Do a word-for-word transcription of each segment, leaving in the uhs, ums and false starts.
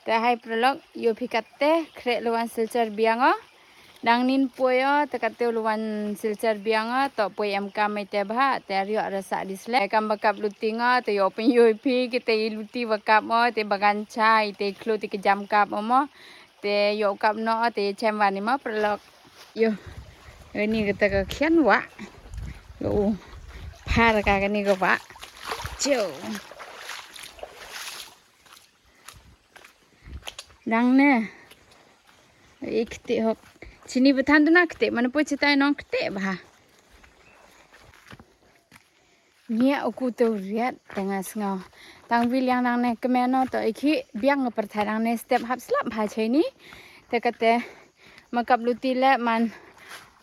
Te hai paralok, yoh phi katte, khreh luwan Silchar biang o. Dang nin poi o, te katte luwan Silchar biang o, toh poi em kam i te bha, te rioh rasa di sle. Kam ba kap luti ngo, te yoh pynyoh phi, kite i luti ba kap mo, te bagan cha, i te khlo te ki jam kap mo mo. Te yoh kap noh, te chem wan i mo paralok. Yoh. Ini kata ka khian wah. Yoh. Phar ka kani ka wah. Choo. Dang ne. I kti hok. Chini bathan tu na kti. Mana pu chitai nong kti bha. Ngiah u ku te u riat te nga sngaw. Tang wi liang nang ne kmen o to i khi biang nga pyrthai nang ne step hap slap bha chai ni. Te kate ma kap luti le man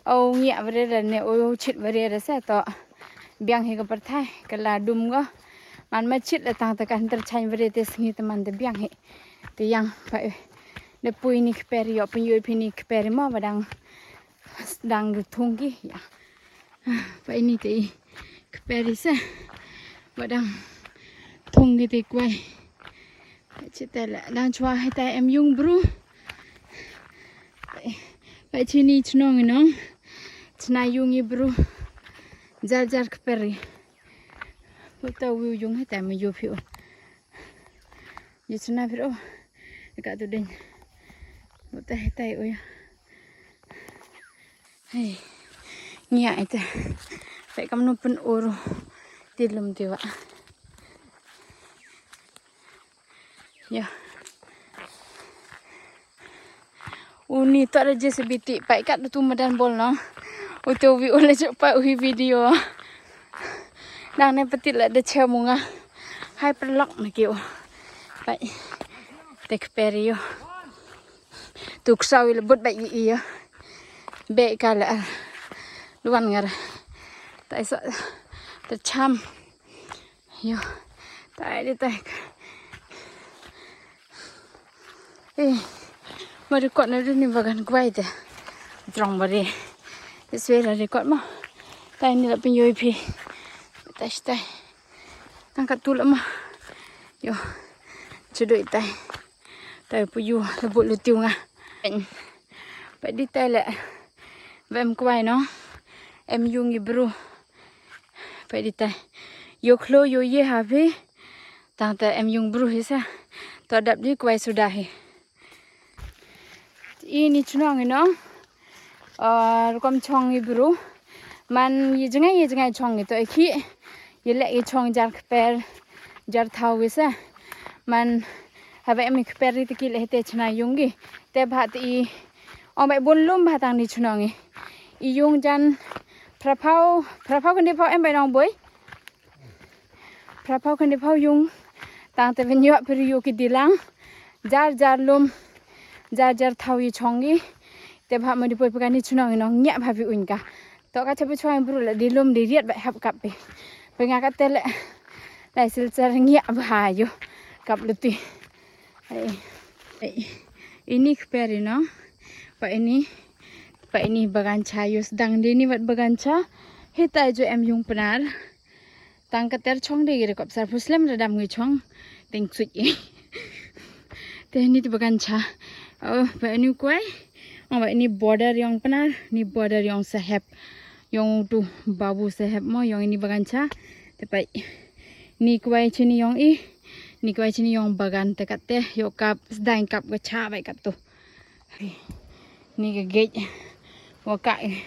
o ngiah ware re ne o chit ware re se to biang hi ka pyrthai ka la dum go. Man ma chit le tang te ka hynter chain ware te sngi te man te biang hi. Te yang pa de pui ni kper yoh pynyoh phi ni kper mo ba dang dang thung ki ya. Pa ini te i kper i se. Ba dang thung ki te kwai. Chite la dang chwa hita em yung bru. Pa chini chnong i nong. Chna yung i bru. Jar jar kper i. Puta wi yung hita ma yoh phi o. Ye chna phi o. Ka tu ding. Puta hita o ya. Hei. Ngiah ite. Pek kam nu pyn oro. Ti lum ti wa. Ya. Uni to da J C B ti pai kat tu madan bol no. Uto wi ule chok pa uhi video. Nang ne patit la da che munga. Hai paralok na ki o. Pai. Tek perio. Tuk sawi le but ba i i yo. Be ka le ar. Luan ngar. Tai sa. Te cham. Yo. Tai de tai. Eh. Ma record na ni bagan kwai te. Trong ba de. Iswe la record mo. Tai ni la pin yo i phi. Tai tai. Tang ka tu la ma. Yo. Chudoi tai. Tai pu yu la bu lu tiu nga. Pait di tai le. Ba em kwai no. Em yung i bru. Pait di tai. Yo khlo yo ye ha phi. Tang ta em yung bru hi sa. To dap di kwai suda hi. I ni chnong i no. Ah, rukom chong i bru. Man i jngai i jngai chong i to i khi. I le i chong jar kper jar thau i sa. Man haba em i kper i te ki le te chna yung i. Te bha te i. Ong bai bun lum bha tang ni chnong i. I yung jan phraphaw, phraphaw kndi phaw em bai nong boi. Phraphaw kndi phaw yung. Tang te ben yo peri yo ki dilang. Jar jar lum. Jar jar thau i chong i. Te bha ma di poi pekani chnong i nong ngiah bha wi uñ ka. To ka chapu chong i bru le di lum di riat ba hap kap pi. Pe nga ka te le. Lai Silchar ngiah bha yo. Kap luti. Ai. Ai. Ini kper i no. Pa ini. Pa ini bagan cha yo sdang di ni wat bagan cha. Hitai jo em yung Pnar. Tang ka ter chong de gire kop sar phuslem ra dam ngi chong. Teng sui i. Te ni tu bagan cha. Oh, ba ni kwai. Oh, ba ni border yong Pnar, ni border yong Saheb. Yong tu Babu Saheb mo, yong ni bagan cha. Te pai. Ni kwai chini yong i. Ni kwai chini yong bagan te kat te. Yo kap, sdang kap ka cha bai kat tu. Ni ka gate. Wa ka i.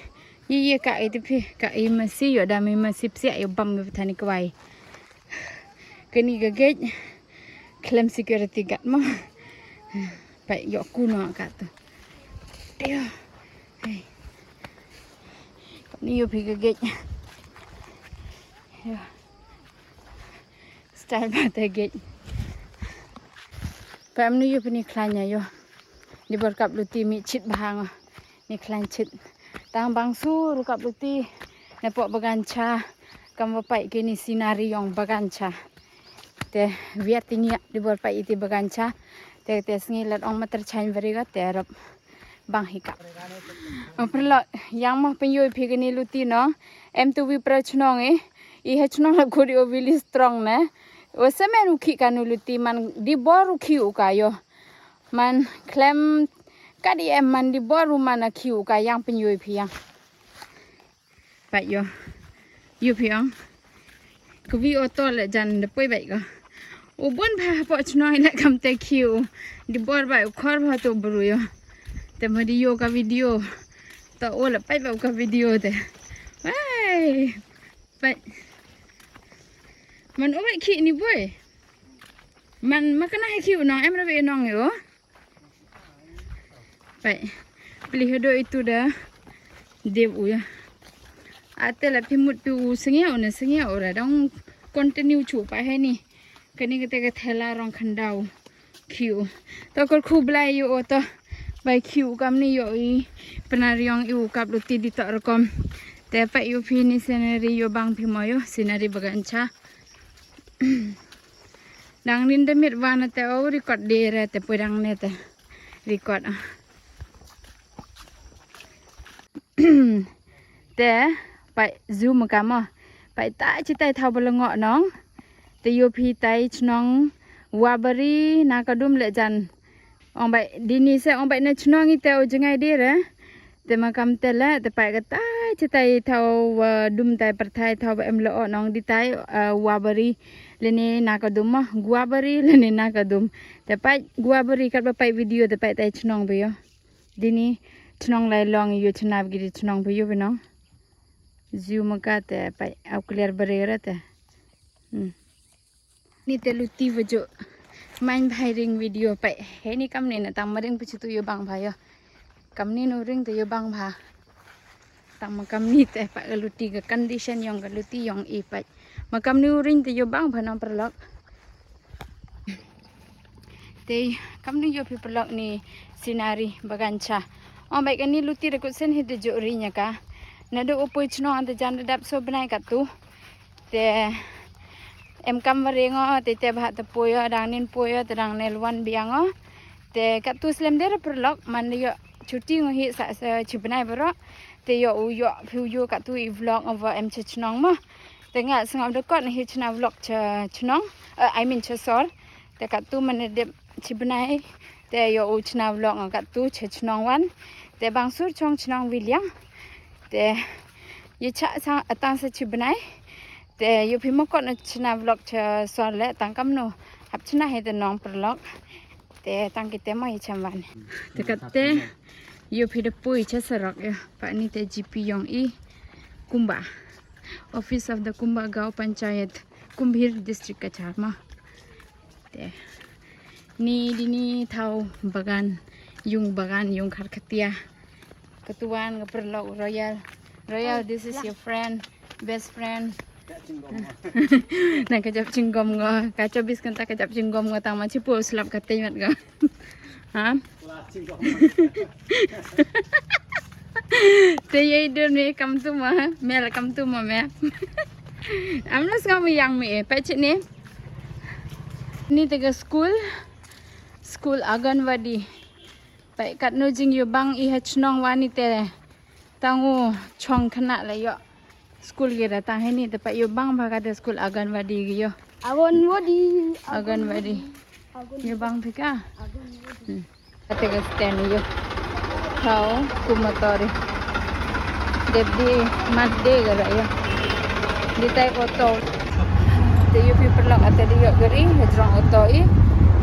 Ye ye ka i te phi. Ka i masi yo dam i masi psiah yo bam ka pithani kwai. Ka ni ka gate. Khlem security guard mo. Pai yo ku no ka tu. Yo. Hey. Ka ni yo phi ka gate. Yo. Style ba te gate. Pa em nu yo pini khlanya yo. Di bor kap luti mi chit bahang. Ni khlany chit. Tang bang su ru kap luti. Ne pok bagan cha. Kam wa pai ke ni scenery yong bagan cha. Te wiat ti ngiah di bor pai iti bagan cha. Te te sngi lat ong mater chain bari ga te rop. Bang hi kap. Ong paralok, yang mah pynyoh phi kani luti no. Em tu wi pra chnong i. I ha chnong la kuri o village strong ne. O semen u khi kanu luti man di bor u khi u ka yo. Man khlem kat i em man di bor u man a khiu ka yang pynyoo phi yang. Pait yo. Yoo phi ong. Ka wi auto le jan da poi bait ko. U bun bha hapoh chnong i le kam te khiu. Di bor bait u khor bha to bru yo. Te ma di yoo ka video. To o le pait bait u ka video te. Wai. Pait. Man o bait khi ni boi. Man ma kana he khiu nong em ra bait nong yo. Pait. Pli hado itu da. Dep u ya. Ate la phi mut phi u sngewna sngewra dang continue chu pa he ni. Kani kate ka thela rong khandau. Khiu. To kol khu blai yo o to. Bai khiu kam ni yo i. Pynariong i u kap luti di to rukom. Te pait yo phi ni scenery yo bang phi mo yo. Scenery bagan cha. Dang nin da mit wan te o record de re te poi dang ne te. Record ah. Te, pait zoom ka mo. Pait tai chitai thaw ba la ngoh nong. Te yoo phi tai chnong Wabari na ka dum le jan. Ong bait dini se ong bait na chnong i te u jngai de re. Te ma kam te le, te pait ka tai chitai thaw wa dum tai pyrthai thaw ba em le o nong di tai, eh, Wabari le ni na ka dum mo. Guabari le ni na ka dum. Te pait Guabari kat ba pait video te pait tai chnong ba yo. Dini chnong lai long yo chna ba ki di chnong ba yo ba nong. Zoom ka te pait au clear bare ra te. Hmm. Ni te luti ba jo. Main bhai ring video pait. He ni kam ni na tang ma ring pu chitu yo bang bha yo. Kam ni no ring te yo bang bha. Tang ma kam ni te pait ka luti ka condition yong ka luti yong i pait. Ma kam ni u ring te yo bang bha nong paralok. Te kam ni yoo phi paralok ni scenery bagan cha. Ong bait kani luti da kut sen hi da jo ring ya ka. Na do u poi chnong te jan da dap so bnai katu. Te em kam wa re ngo, te te bha te poi yo, dang nin poi yo, te dang nel wan biang ngo. Te katu slem de re paralok, man de yo chuti ngo hi sa, sa chi bnai baro. Te yo u yo phi u yo katu i vlog ngo wa em cha chnong mo. Te nga sngap de kot na hi chna vlog cha chnong, eh, I mean cha sor. Te katu man de dep chi bnai. Te yo u chna vlog nga katu cha chnong wan. Te bang sur chong chnong Wiliang. Te ye cha sa atang sa chi bnai. Te yo phi mo kot na chna vlog cha sor le tang kam no. Hap chna he te nong paralok. Te tang ki te mo ye cham wan. Te kat te yo phi da poi cha sarok yo. Pa ni te G P yong i Kumba. Office of the Kumba Gaon Panchayat, Kumbhir District Cachar mo. Te. Ni dini thaw bagan, yung bagan, yung kharkhatia. Katuan ka paralok Royal. Royal, this is your friend, best friend. Na ka jap chingom ngo, ka chobis kanta ka jap chingom ngo tang ma chipu slap ka tei mat ngo. Ha? Te ye dur me kam tu ma, me la kam tu ma me. Am la sngam yang me, eh, pa chit ni. Ni te ka school, school Anganwadi. Pa kat no jing yo bang i ha chnong wa ni te. Tang u chong khana la yo. School ki da tang he ni te pa yo bang bha ka te school Anganwadi ki yo. Anganwadi. Anganwadi. Yo bang phi ka. Anganwadi. Hmm. Ate ka stand yo. Khau kumatori. Dep di mat de ka ra yo. Di tai auto. Te yo phi paralok ate di yo gari, hajrong auto i.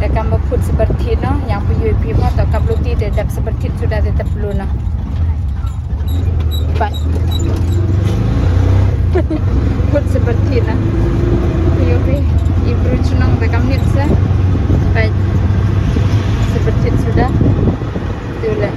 Te kam ba phut sabar thi no, yang phi yo phi mo to kap luti te dep sabar thi suda te tap lu no. Bye. Put seperti na. Yo phi, i bru chnong te kam nit sa. Bye. Seperti suda. Tu le.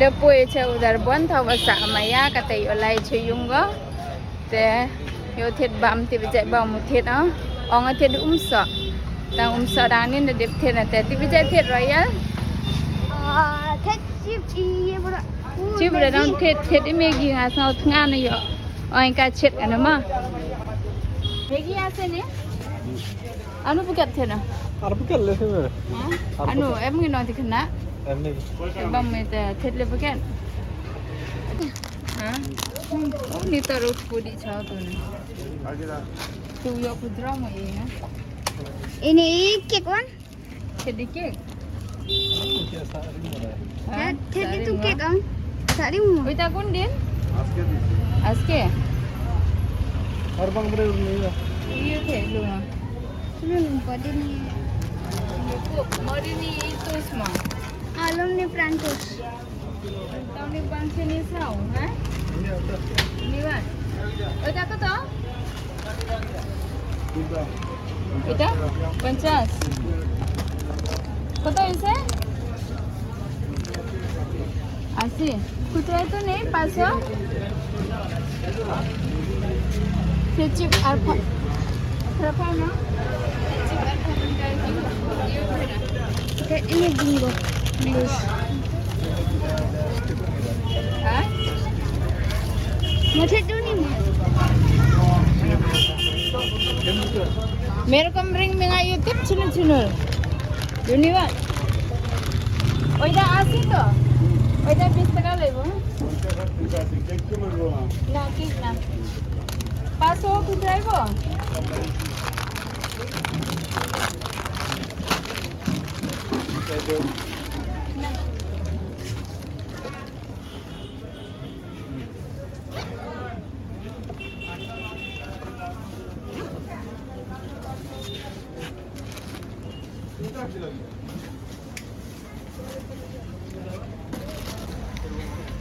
Da poi cha u Darbon thaw ba sah maya, kata yoh lai cha yung ko. Te yoh thied bam, tip jait bam thied, o. Ong thied Umsoh. Tang Umsoh dang nin da dep thied na te. Tip jait thied Royal. Ah, thet chip i ye bro. Chip bro, dang thet, thet i Maggi nga sngaw thngan yo. Oi ka chet ka na ma. Maggi ase ne? Anu packet thet na? Ar packet le se mere. Ha? Ar anu, packet. Em ngi no ti khana? Em ni. Bam me te thet le packet. Ha? Oh, ni taru pudi chao tu ne. Tu yo ku drama ye na. Ini cake one? Sedikit. Ha? Thet itu cake ang. Sari mo. Oi, ta kun din? Aske. Aske? Ar bang bre ni ya. Iya, the, lu ma. Lu lupa din ni. Lupa, mau din ni itu semua. Alum ni Prantos. Tau ni bang sini sau, ha? Ini apa? Ini, Wan. Oi, ta ko to? Ita? Panchas. Kota ise? Asi. Kutu itu ni, paso? Kecip apa? Berapa, no? Kecip apa? Ini bingo. Bingo. Ha? Muthe duni ma. Mere ko ring me nga YouTube channel channel. Duni wa. Oida asi to. Oida bis taka lebo. Na, cake na. Paso tu driver.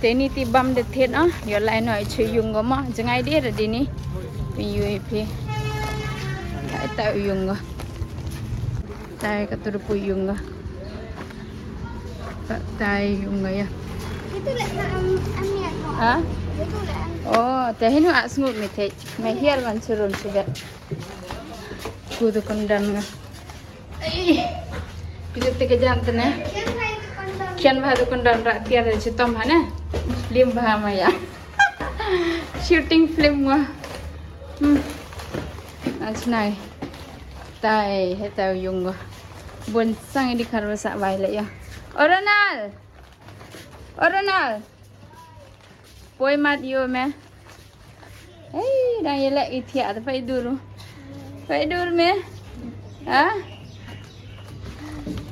Te ini ti bam de thied o, yoh lai noh i chu yung ko mo, jngai de re dini. Phi yoo i phi. Thai ta u yung ko. Thai katu pu yung ko. Thai yung ko ya. Itu le na am, am ya. Ha? Itu le am. Oh, te hinu a sngut me thied. Me hiar man churun chugat. Ku tu kundan ko. Ai. Phi tu te ka jan te ne. Khian bha tu kundan ra tiar de chitom ha ne. Film bha ma ya. Shooting film wa. Hmm. Achnai. Thai, he thai yung ko. Bun sang i di khar wa sa bai le ya. O Ronald. O Ronald. Poi mat yo me. Ei, dang ye le i thiah, te poi dur. Poi dur me. Ha?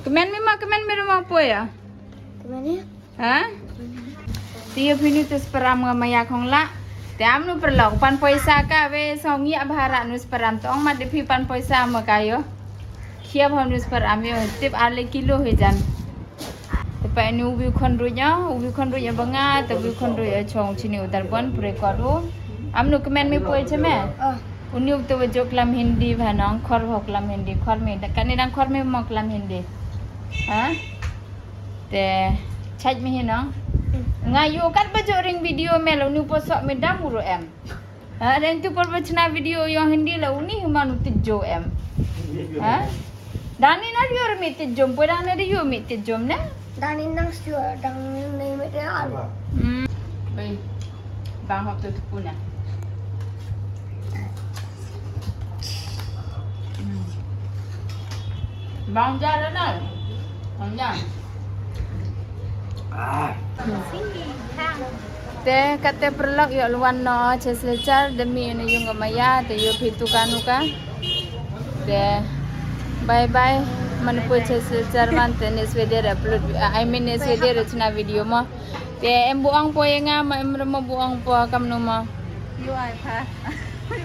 Kmen me ma, kmen me ru ma poi ya. Kmen ya? Ha? Te yo phi nu te sparam nga maya khong la. Te am nu paralok, pan poisa ka we song ya bhara nu sparam, te ong mat de phi pan poisa ma ka yo. Khia bha nu sparam yo, tip ar le kilo hi jan. Te pa ini u wi khon ruh ya, u wi khon ruh ya ba nga, te u wi khon ruh ya chong chini u Darbon pure koru. Am nu kmen me poi che me? Ah. Uni u te wa jok klam Hindi bha nong, khor bha klam Hindi, khor me, da kani dang khor me mo klam Hindi. Ha? Te, chaj me hi nong. Hmm. Nga yo kat ba jok ring video me la uni u po sok me dam u ru em. Ha, dan tu por ba chna video yong Hindi la uni hi man u tijjo em. Ha? Dang ni na ri yo mi tijjom, poi dang na ri yo mi tijjom ne? Dang ni nang sure, dang ni mi te al. Hmm. Bai. Bang hop tu tu puna. Hmm. Bang ja na. Bang ja. Ah. Te kate paralok yoh luwan noh cha Silchar, da mih na yung ka maya, te yoh phi tu ka nu ka. Te bye bye, man poi cha Silchar man te next video re upload, I mean next video re chna video mo. Te em buang po ya nga, ma em re mo buang po kam nu mo.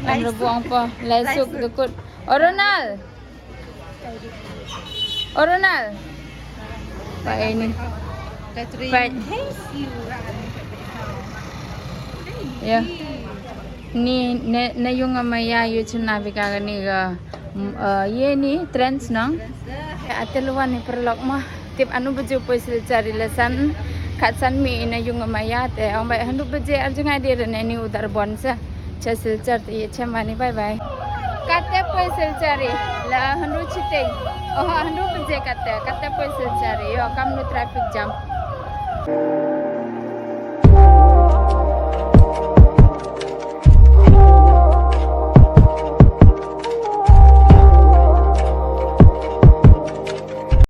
Em re buang po, lai suk da kut. O Ronald. O Ronald. Pa ini. Pa. Ya. Ni ne, ne yung ama ya yu chna bika ni ga, mm, eh, ye ni trends nong. Ate luwan ni paralok mo. Tip anu baju poi Silchar i la san. Kat san mi ina yung ama ya te. Ong bai handu baje ar jngai de ne ni u Darbon sa. Cha Silchar te ye chema ni, bye bye. Kattæ poi Silchar i, la hynru chiteng. Oho, hynru baje kattæ, kattæ poi Silchar i, yoh kamnu traffic jam.